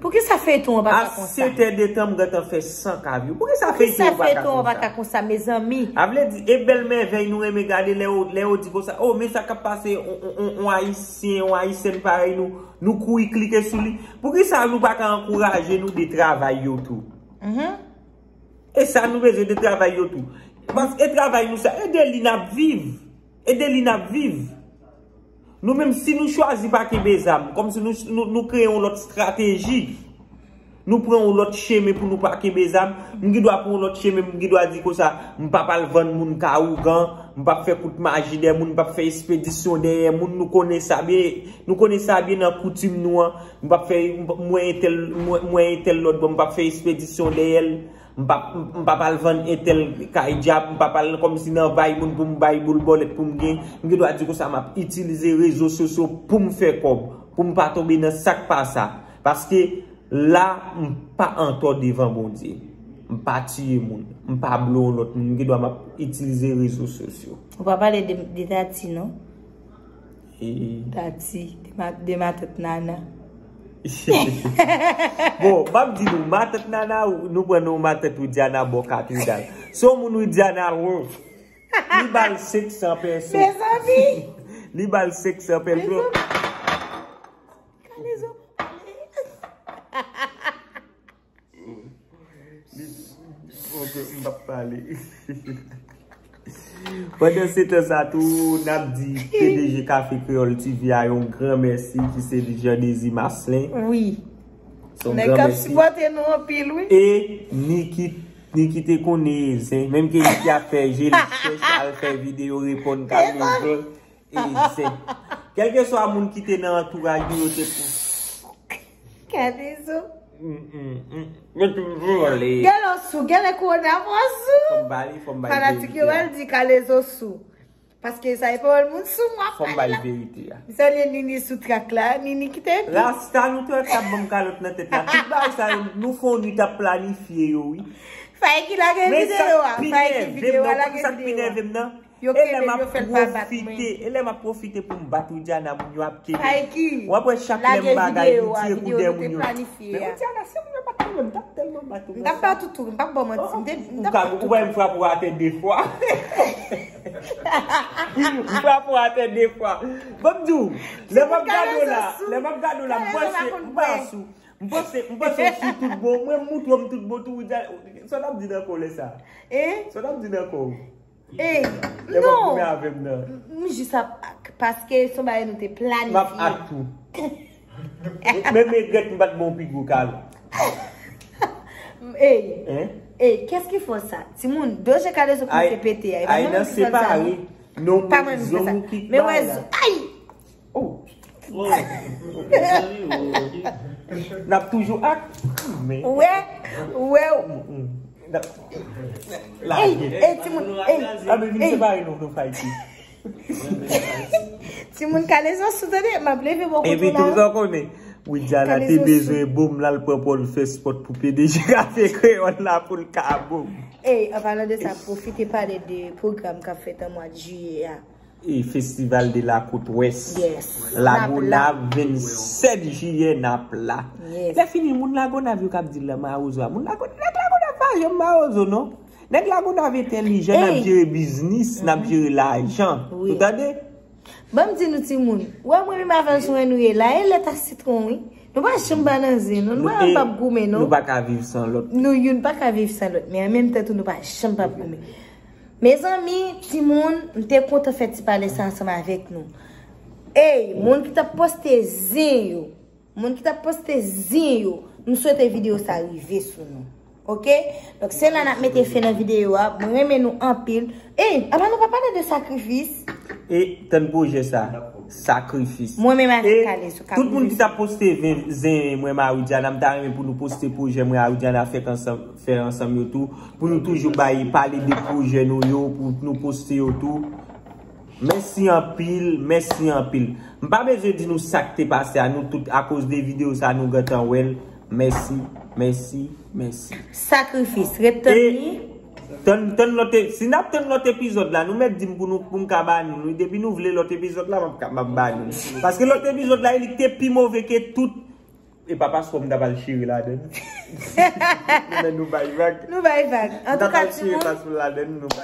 Poukisa feyton an pa ka konsa? A sèt è de tan, m gentan fè san K view. Poukisa feyton an pa ka konsa, mezanmi? A vle di, e bèl mèvèy nou renmen gade lè yo, lè yo di konsa, oh, men sa k ap pase, on, on, on, on Ayisyen, on Ayisyèn parèy nou, nou kouri klike sou li. Poukisa nou pa ka ankouraje nou de travay yo tou? E sa nou bezwen de travay yo tou. Paske e travay nou sa, e de li n ap viv. E de li n ap viv. Nou menm, si nou chwazi pa kenbe zam, kòmsi nou, nou, nou kreye yon lòt estrateji, Nou pran yon lòt chemen pou nou pa kenbe zam. M gen dwa pran yon lòt chemen, m gen dwa di konsa, m p ap al vann moun ka ougan, m p ap fè kout maji dèyè moun, m p ap fè espedisyon dèyè moun. Nou konnen sa byen, nou konnen sa byen nan koutim nou an. M p ap fè, m p- m wè entèl, m wè, m wè entèl lòt bò, m p ap fè espedisyon dèyè l. M p ap, m p ap al vann entèl kay djab, m p ap al kòmsi nan bay moun pou m bay boul bòlèt pou m gen. M gen dwa di konsa, m ap itilize rezo sosyo pou m fè kòb, pou m pa tonbe nan sa k pa sa. Paske la, m pa antò devan Bondye. M pa tiye moun. M pa blo yon lòt moun. M gen dwa m ap itilize rezo sosyo. Ou pa pale de, de Tati, non? E Tati, de ma, de matant Nana. Bon, m ap di nou, matant Nana, nou pran non matant Widiana bò Katridal. Se yon moun Widiana love. Li ba l senk san pèso. Mezanmi! Li ba l senk san pèso. Mezanmi! Kalezo pa pale. Li, ok, m p ap pale. Pandan se tan sa tou, n ap di P D G Kafe Kreyòl T V a yon gran mèsi, ki se li Jean Désir Marcelin. Wi. Se yon gran mèsi. Nèg k ap sipòte nou anpil, wi. E Niki, Niki te konnen zen, menm ke Niki ap fè je li chèch, al fè videyo reponn Kalezo. E zen. Kèlkeswa moun ki te nan antouraj nou, yo te pou. Kalezo. Mm, mm, mm. Yo toujou ale. Gèlè sou, gèlè kowona mwen sou. Fò m ba li, fò m ba li verite a. Fanatik yo al di Kalezo sou. Paske sa e pawòl moun sou mwen ap pale la. Fò m ba li verite a. M salye Nini sou trak la, Nini ki te epi. Rasta nou te wè k ap ban m kalòt nan tèt la. Tout bagay sa yo, nou fè yon nwit ap planifye yo, wi. Faye ki lage videyo a, Faye ki videyo a, lage videyo a. Yo kenbe l, yo fè l pa bat mwen. E lè m ap pwofite pou m bat Widiana, moun yo ap kenbe. Faye ki lage videyo a, videyo nou te planifye a. Men Widiana, se moun yo bat mwen, m t ap tèlman bat ou. M t ap bat ou tou, m p ap ba w manti. M te, m t ap bat ou. Ou wè m frape w atè de fwa. M frape w atè de fwa. Ban m di w, lè m ap gade w la, lè m ap gade w la, m panse, m pa sou. M panse, m panse w sou tout bon. Mwen, m moutre w m tout bon tou, Widiana. Sa w t ap di nan kò w lè sa? Hein? Sa w t ap di nan kò w? Ey, non. Lè w ap goumen avè m nan. M, m jis ap ak, paske se yon bagay nou te planifye. M ap ak tou. Men, men regrèt m pa t ba w pi gwo kalòt. Ey. Hein? Ey, kiyès ki fè w sa? Timoun, dozye Kalezo ki te pete a. E pa mwen ki fè l sa, non. Non, pa mwen ki fè sa. Men wè, ay! Oh. N ap toujou ak, men. Ou wè, ou wè. N ap lage. Ey, ey, timoun, ey, a, men vin ey. Separe nou, nou fayte. Timoun Kalezo sou tande, m ap leve bò kote w la. Epi tou, sa w konnen, Widiana te bezwen bon, l al pran pòl fè spòt pou P D G Kafe Kreyòl la pou l ka bon. Ey, an palan de sa, pwofite pale de pwogram k ap fèt an mwa jiyè a. E Festival de la Côte Ouest. Yes. Lagonav, vennsèt jiyè, n ap la. Yes. Lè fini, moun Lagonav yo k ap di l la mawozo a. Moun Lago-, nèg Lagonav pa janm mawozo, non. Nèg Lagonav entèlijan, n ap jere biznis, n ap jere lajan. Wi. Ou tande? Ban m di nou timoun, ou wè mwen menm avè l sou en nou ye la, e lèt ak sitwon, wi. Nou pa janm pa nan zen, non. Nou pa janm p ap goumen, non. Nou pa ka viv san lòt. Nou youn pa ka viv san lòt, men an menm tan tou, nou pa janm p ap goumen. Mezanmi, timoun, m te kontan fè ti pale sa ansanm avèk nou. Ey, moun ki t ap poste zen yo, moun ki t ap poste zen yo, m swete videyo sa rive sou nou. Oke? Donk, se la n ap mete fen nan videyo a. Mwen renmen nou anpil. Ey, apa nou pa pale de sakrifis? E tann pwojè sa, sakrifis. Mwen menm avèk Kalezo k ap rive sou nou. E tout moun ki t ap poste zen, zen mwen, Marie Diana, m ta renmen pou nou poste pwojè mwen, Marie Diana, fèk ansanm. Fè ansanm yo tou, pou nou toujou bay, pale de pwojè nou yo, pou nou poste yo tou. Mèsi anpil, mèsi anpil. M pa bezwen di nou sa k te pase a, nou tout, akoz de videyo sa, nou gentan wè l. Mèsi, mèsi, mèsi. Sakrifis, ret tann li. E tann, tann lòt e-, si n ap tann lòt epizòd la, nou mèt di m pou nou, pou m ka ba nou, nou, depi nou vle lòt epizòd la, m ap ka, m ap ba nou. Paske lòt epizòd la, li te pi move ke tout. E pa paspò m ta pral chire ladann. Men nou bay vag. Nou bay vag. Antouka, timoun,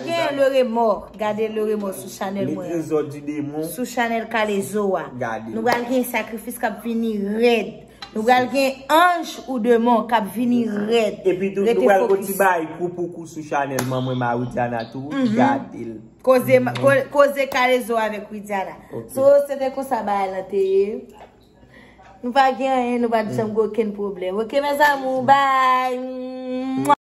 gen le remò. Gade le remò sou chanèl mwen an. Le trésor du démon. Sou chanèl Kalezo a. Gade. Nou pral gen sakrifis k ap vini rèd. Nou pral gen anj ou demon k ap vini rèd. Epi tou, nou pral gon ti bay kou pou kou sou chanèl manman Marie Diana tou. Gade l. Koze, ko-, koze Kalezo avèk Widiana. Ok. So, se te konsa bagay lan te ye. Nou pa gen anyen, nou pa t janm gen okenn pwoblèm. Ok, mes amours, bye.